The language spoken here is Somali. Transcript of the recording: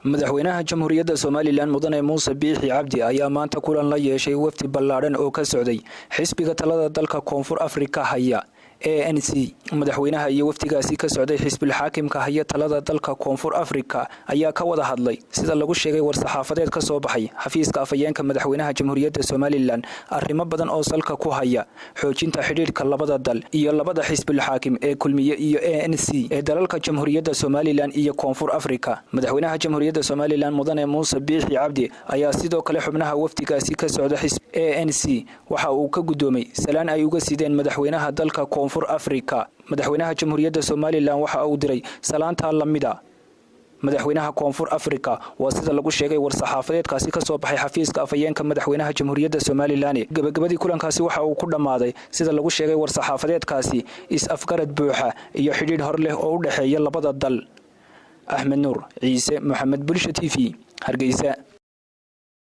Madaxweynaha Jamhuuriyadda Somalilan Mudane Muuse Biixi Cabdi ayaa maanta kulan la yeeshay wafdi ballaadhan oo ka socday xisbiga talada dalka Koonfur Afrika haya, ANC. Madaxweynaha iyo wafdigaasi ka socday xisbil xaakimka haya talada dalka Koonfur Afrika ayaa ka wada hadlay, sida lagu sheegay war-saxaafadeed ka soo baxay xafiiska afhayeenka madaxweynaha Jamhuuriyadda Somalilan, arrimo badan oo salka ku haya xoojinta xidhiidhka labada dal iyo labada xisbil xaakim ee Kulmiye iyo ANC ee dalalka Jamhuuriyadda Somalilan iyo Koonfur Afrika. Madaxweynaha Jamhuuriyadda Somalilan Mudane Muuse Biixi Cabdi ayaa sidoo kale xubnaha wafdigaasi ka socda xisb ANC waxa uu ka guddoomay salaan ay uga sideen madaxweynaha dalka Koonfur Afrika. Madaxweynaha Jamhuuriyadda Somalilan waxa uu diray salaantaa lamida madaxweynaha Koonfur Afrika, waa sida lagu sheegay war-saxaafadeedkaasi ka soo baxay xafiiska afhayeenka madaxweynaha Jamhuuriyadda Somalilan. Gebagabadii kulankaasi waxa uu ku dhammaaday, sida lagu sheegay war-saxaafadeedkaasi, is-afgarad buuxa iyo xidhiidh hor leh oo u dhexeeya labada dal. Axmed Nuur Ciise Moxamed, Bulsha TV, Hargeysa.